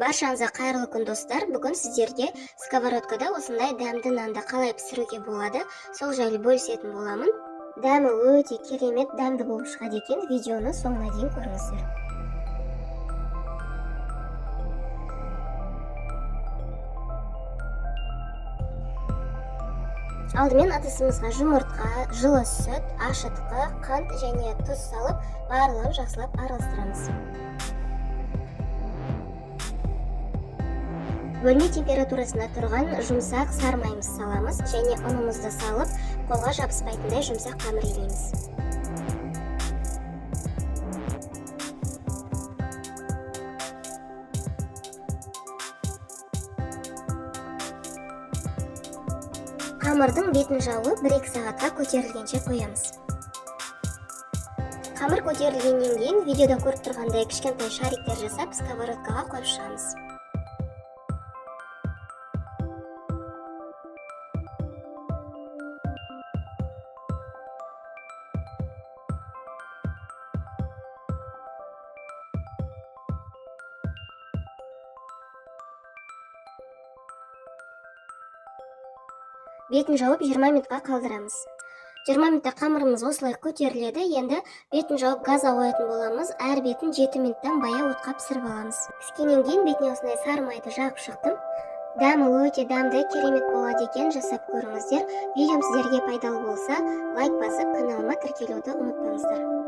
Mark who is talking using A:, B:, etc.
A: Баршаңызға қайырлы күн, достар! Бүгін сіздерге сковородкада осындай дәмді нанды қалай пісіруге болады, сол жайлы бөлісетін боламын. Дәмі өте керемет дәмді болып шығады екен. Видеоны соңына дейін көріңіздер. Алдымен ыдысымызға жұмыртқа, жылы сүт, ашытқы, қант және тұз салып, барлығын жақсылап араластырамыз. Бөлме температурасында тұрған жұмсақ сары майымызды саламыз және ұнымызды салып, қолға жабыспайтындай жұмсақ қамыр илейміз. Қамырдың бетін жауып, 1-2 сағатқа көтерілгенше қоямыз. Қамыр көтерілгеннен кейін видеода көріп тұрғандай кішкентай шариктер жасап, сковородкаға қойып шығамыз. Бетін жауып 20 минутқа қалдырамыз. 20 минутта қамырымыз осылай көтеріледі. Енді бетін жауып газға қоятын боламыз. Әр бетін 7 минуттан баяу отқа пісіріп аламыз. Піскеннен кейін бетіне осындай сары майды жағып шықтым. Дәмі өте дәмді, керемет болады екен, жасап көріңіздер. Видеом сіздерге пайдалы болса, лайк басып, каналыма тіркелуді ұмытпаңыздар.